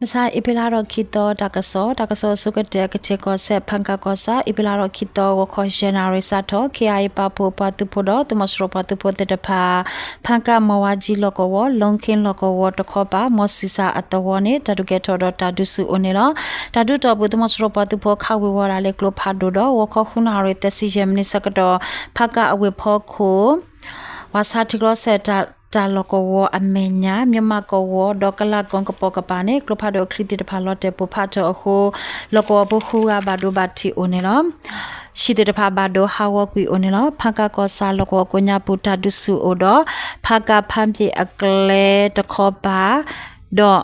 မဆါအ့ဖြ့လါထီၣ်ခံသီတၢ်ကစီၣ်, တၢ်ကစီၣ်အဆိကတၢၢ် ကချ့ၣ်ကီၢ်စဲၣ် ဖၣ်ကၣ်ကီၢ်ဆၣ် အ့ဖြ့လါထီၣ်ခံသီ ဂီၤခီယဲၢ်နၣ်ရံၣ်စးထီၣ် ခ့ၣ်အါအ့ပာ်ဖှိၣ်အပှၤသုးဖိဒီး သုးမီၤစိရိၤပှၤသုးဖိသ့ၣ်တဖၣ် ဖၣ်ကၣ်မီၢ်ဝါကၠံလီၢ်ကဝီၤ လီခ့လီၢ်ကဝီၤတခီပၤ မီၢ်ဆံၣ်စၢ်အသဝီန့ၣ် တၢ်ဒုးကဲထီၣ်ဒီးတၢ်ဒုးဆူၣ်အိၣ်န့ၣ်လီၤ. တၢ်ဒုးတီၢ်ပူၤ သုးမီၤစိရိၤပှၤသုးဖိခးဝ့ၤဝီၤဒၣ်လၢကျိဖးဒိၣ်ဒီး ဂီၤခီဃုနၣ်ရံၣ်သၢဆံယဲၢ်မံးနံးဆၢကတီၢ် ဖၣ်ကၣ်အဝ့ၢ်ဖီခိၣ် ဝးဆါထံကျိစဲး တၢ်လီၢ်ကဝီၤအမဲာ်ညါ မၠိၣ်မးကဝီၤဒီးကလးကီကပိာ်ကပၤန့ၣ် ကျိဖးဒိၣ်အချံသ့ၣ်တဖၣ်လီၤတဲာ်ပိၢ်ဖးထီၣ်အဃိ လီၢ်ကဝီၤဖိဃုဂၤဘၣ်ဒိဘၣ်ထံးအိၣ်န့ၣ်လီၤ. ဟံၣ်သ့ၣ်တဖၣ်ဘၣ်ဒိဟးဂီၤကွံာ်အိၣ်န့ၣ်လီၤ. ဖၣ်ကၣ်ကီၢ်ဆၣ်လီၢ်ကဝီၤကိးညါပူၤတၢ်ဒုးဆူၣ်အိၣ်ဒီး ဖၣ်ကၣ်ဖၣ်ပ့ၣ်အကျဲတခီပၤ ဒီး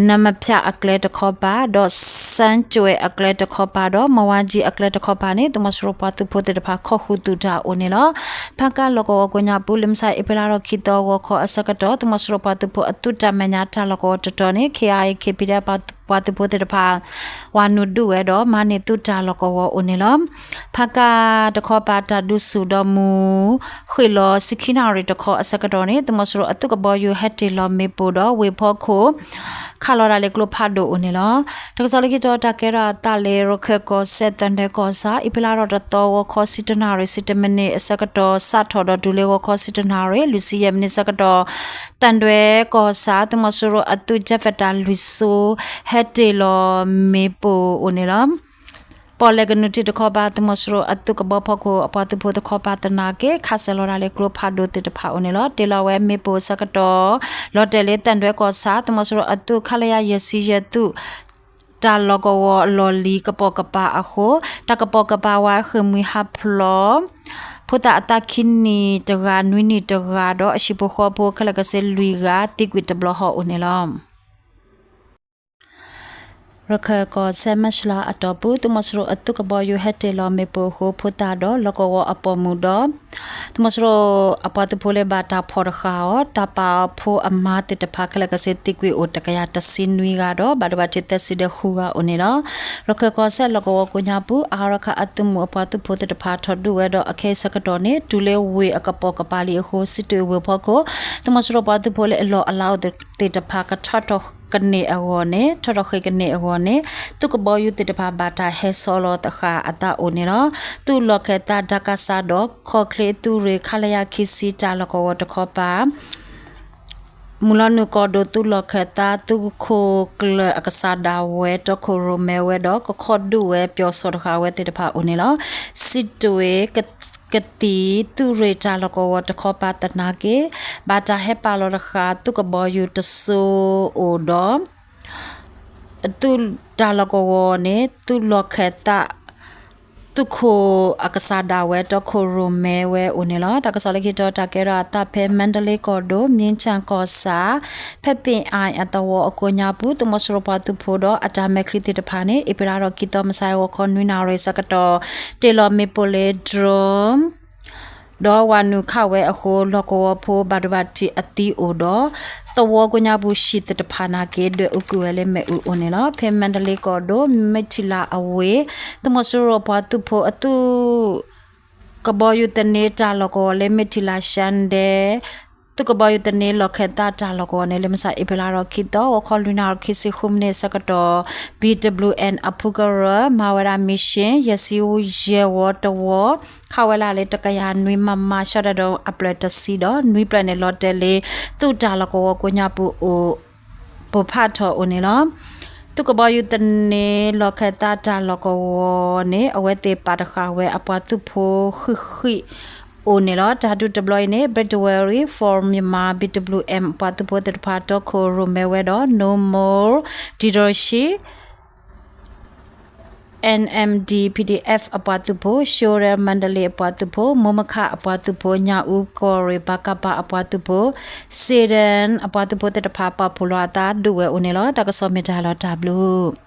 နမဖၠၣ်အကျဲတခီပၤ ဒီး စၣ်ကၠွဲၣ်အကျဲတခီပၤ ဒီးမီၢ်ဝါကၠံအကျဲတခီပၤန့ၣ် သုးမီၤစိရိၤပှၤသုးဖိသ့ၣ်တဖၣ် ခိးဃုာ်သုးတၢ်အိၣ်န့ၣ်လီၤ. ဖၣ်ကၣ်လီၢ်ကဝီၤကိးညါပူၤ လၢမဆါအ့ဖြ့လါထီၣ်ခံသီ ဂီၤခီအဆၢကတီၢ် သုးမီၤစိရိၤပှၤသုးဖိအသုးတၢ်မဲာ်ညါတၢ်လီၢ်ကဝီၤတတီၤန့ၣ် ခ့ၣ်အါအ့ ခ့ၣ်ဖံးဒဲး ပှၤသုးဖိသ့ၣ်တဖၣ် ဝၤနုာ်ဒုးဝဲဒီး မၤန့ၢ်သုးတၢ်လီၢ်ကဝီၤအိၣ်န့ၣ်လီၤ. ဖၣ်ကၣ်တခီပၤတၢ်ဒုးဆူၣ်ဒီးမူၤ ဃ့ၣ်လီၤဆံခံနၣ်ရံၣ်တခီအဆၢကတီၢ်န့ၣ် သုးမီၤစိရိၤအသုးကဘီယူၤဟဲတ့ၢ်လီၤမ့ၣ်ပိၢ်ဒီးဝ့ၢ်ဖီခိၣ် ခးလီၤဒၣ်လၢကျိဖးဒိၣ်အိၣ်န့ၣ်လီၤ. တၢ်ကစီၣ်လၢခံတီၤ တၢ်ကဲထီၣ်အသးလၢ ရခၢၣ်ကီၢ်စဲၣ်သၣ်ဒွဲကီၢ်ဆၣ် အ့ဖြ့လါထီၣ်တသီ ဂီၤခီဆံတနၣ်ရံၣ်ဆံတမံးနံးအဆၢကတီၢ် စးထီၣ်ဒီးတုၤလၢဂီၤခီဆံတနၣ်ရံၣ် လွံၢ်ဆံယဲၢ်မံးနံးဆၢကတီၢ် သၣ်ဒွဲကီၢ်ဆၣ် သုးမီၤစိရိၤအသုး ကၠဲးဖဲးတၢ်လွံၢ်စိ ဟဲတ့ၢ်လီၤမ့ၣ်ပိၢ်အိၣ်န့ၣ်လီၤ. ပီၣ်လဲၣ်ကနုာ်ထံးတခီပၤ သုးမီၤစိရိၤအသုးကဘီဖီခိၣ်အပှၤသုးဖိတခီပၤသနာ်က့ ခးစဲးလီၤဒၣ်လၢကျိဖးဒိၣ်သ့ၣ်တဖၣ်အိၣ်န့ၣ်လီၤ. တ့ၢ်လီၤဝဲမ့ၣ်ပိၢ်အဆၢကတီၢ် လီၤတဲာ်လၢသၣ်ဒွဲကီၢ်ဆၣ် သုးမီၤစိရိၤအသုး ခလရ ယဲၢ်ဆံယဲၢ်သုး တၢ်လီၢ်ကဝီၤအလီၢ်လံၤကပိာ်ကပၤအဃိ တၢ်ကပိာ်ကပၤဝဲဃ့ၢ်မှံဟးဖျိး ဖိသၣ်အသးခံနံၣ်တဂၤ နွံနံၣ်တဂၤဒီး အဟံၣ်ဖိဃီဖိခဲလၢာ်ခဲဆ့လွံၢ်ဂၤ သံကွံာ်တဘျီဃီအိၣ်န့ၣ်လီၤ. ရခၢၣ်ကီၢ်စဲၣ် မၢ်ၡလါအတီၢ်ပူၤ သုးမီၤစိရိၤအသုးကဘီယူၤဟဲတ့ၢ်လီၤမ့ၣ်ပိၢ်အဃိ ဖိသၣ်ဒီးလီၢ်ကဝီၤအပိာ်မုၣ်ဒီး သုးမီၤစိရိၤအပှၤသုးဖိလၢဘၣ်တၢ်ဖီၣ်တဃာ်အီၤ တၢ်ပာ်အီၤဖိအမါသ့ၣ်တဖၣ်ခဲလၢာ်ခဲဆ့သံကွံာ်အိၣ်တကယၤတဆံနွံဂၤဒီး ဘၣ်ဒိဘၣ်ထံးသၢဆံဒီးဃုဂၤအိၣ်န့ၣ်လီၤ. ရခၢၣ်ကီၢ်စဲၣ်လီၢ်ကဝီၤကိးညါပူၤ အါရခၣ်အသုးမုၢ်အပှၤသုးဖိသ့ၣ်တဖၣ်ထီၣ်ဒုးဝဲဒီးအခဲအံၤဆၢကတီၢ်န့ၣ် တုၤလၢဝ့ၢ်အကပိာ်ကပၤလံအဃိ စံးတွ့ၣ်ဝ့ၢ်ဖီခိၣ် သုးမီၤစိရိၤပှၤသုးဖိလၢအလီၢ်အလၤအိၣ်သ့ၣ်တဖၣ် ကထီၣ်ထီၣ်ကန့ၢ်အဂီၢ်န့ၣ် ထီၣ်ထီၣ်ဃ့ကန့ၢ်အဂီၢ်န့ၣ် သုးကဘီယူၤသ့ၣ်တဖၣ်ဘၣ်တၢ်ဟဲဆီလီၤသဃာ်အသးအိၣ်န့ၣ်လီၤ. သုးလီၢ်ခၢၣ်သး ဒၢကစးဒီး ခီၣ်ချ့သုးရ့ၣ် ခလရ ခံဆံတၢ်လီၢ်ကဝီၤတခီပၤ မုၢ်လီၤနုာ်ကီၢ်ဒိၣ်သုးလီၢ်ခၢၣ်သး သုးခိၣ်ကျၢၢ်အကစၢ်ဒၣ်ဝဲ တီခိၣ်ရိၣ်မဲဝဲဒီး ကခီၣ်ဒုးဝဲပၠီၤစိးတဃာ်ဝဲသ့ၣ်တဖၣ်အိၣ်န့ၣ်လီၤ. စံးတွ့ၣ် ကသံၣ်သုးရ့ၣ်တၢ်လီၢ်ကဝီၤတခီပၤသနာ်က့ ဘၣ်တၢ်ဟဲပာ်လီၤတဃာ်သုးကဘီယူၤတစိၤအိၣ်ဒီး သုးတၢ်လီၢ်ကဝီၤန့ၣ် သုးလီၢ်ခၢၣ်သး သုးခိၣ်အကစၢ်ဒၣ်ဝဲ တီခိၣ်ရိၣ်မဲဝဲအိၣ်န့ၣ်လီၤ. တၢ်ကစီၣ်လၢခံတီၤ တၢ်ကဲထီၣ်အသးဖဲ မါဒလ့ကီၢ်ဒိၣ် မ့ၢ်ဆၣ်ကီၢ်ဆၣ် ဖဲပ့ၣ်အၣ်အသဝီအကိးညါပူၤ သုးမီၤစိရိၤပှၤသုးဖိဒီးအတၢ်မဲာ်ချံသ့ၣ်တဖၣ်န့ၣ် အ့ဖြ့လါထီၣ်ခံသီ မုၢ်ဆါအံၤ ဂီၤခီနွံနၣ်ရံၣ်ဆၢကတီၢ် တ့ၢ်လီၤမ့ၣ်ပိၢ်လၢ drone ဒီးဝၤနုာ်ခးဝဲအဃိ လီၢ်ကဝီၤဖိဘၣ်ဒိဘၣ်ထံးအသံအိၣ်ဒီး သဝီကိးညါပူၤဟံၣ်သ့ၣ်တဖၣ်နာ်က့ ဒွဲၣ်အူကွံာ်ဝဲလၢမ့ၣ်အူအိၣ်န့ၣ်လီၤ. ဖဲမါဒလ့ကီၢ်ဒိၣ် မ့ၢ်ထံၣ်လၣ်အဝ့ၢ် သုးမီၤစိရိၤပှၤသုးဖိအသုး ကဘီယူၤသန့တၢ်လီၢ်ကဝီၤလၢမ့ၢ်ထံၣ်လၣ်ရှါဒဲ သုးကဘီယူၤသန့လီၢ်ခၢၣ်သးတၢ်လီၢ်ကဝီၤန့ၣ် လၢမုၢ်ဆါအ့ဖြ့လါထီၣ်ခံသီ ဂီၤခီလွံၢ်နၣ်ရံၣ်ခံဆံဃုမံးနံးအဆၢကတီၢ် ဘံၣ်ဒဘျုၣ်အဲၣ်အဖုကရၢ မၤဝဲဒၣ် mission ယဲၢ်ဆံယဲၢ်ဝီတဝီ ခးဝဲလၢ်လၢတကယၤနွံ မမ ရှီတဒိအပျဲၢ်တဆံဒီး နွံပျဲၢ်န့ၣ်လီၤတဲာ်လၢ သုးတၢ်လီၢ်ကဝီၤကိးညါပူၤအိၣ် ပိၢ်ဖးထီၣ်အိၣ်န့ၣ်လီၤ. သုးကဘီယူၤသန့လီၢ်ခၢၣ်သးတၢ်လီၢ်ကဝီၤန့ၣ် အဝဲသ့ၣ်ပာ်တဃာ်ဝဲအပှၤသုးဖိဃံးဃံးအိၣ်န့ၣ်လီၤ. တၢ်ဒုးတဘျီအံၤန့ၣ် Brave Warrior for Myanmar ဘံၣ်ဒဘျုၣ်အဲၣ်အပှၤသုးဖိသ့ၣ်တဖၣ် တီခိၣ်ရိၣ်မဲဝဲဒီး No More Dictatorship NMD PDF အပှၤသုးဖိ, ရှ့ရ့ၣ်မါဒလ့အပှၤသုးဖိ, မိၢ်မခါအပှၤသုးဖိ, ညၣ်အူကီၢ်ရ့ၣ် ပကဖ အပှၤသုးဖိ, စ့ဒၣ်အပှၤသုးဖိသ့ၣ်တဖၣ် ပာ်ဖှိၣ်လီၤအသးဒုးဝဲအိၣ်န့ၣ်လီၤ. တၢ်ကစီၣ်မ့ၢ်တၢ်လီၤတၢ်ဘျုး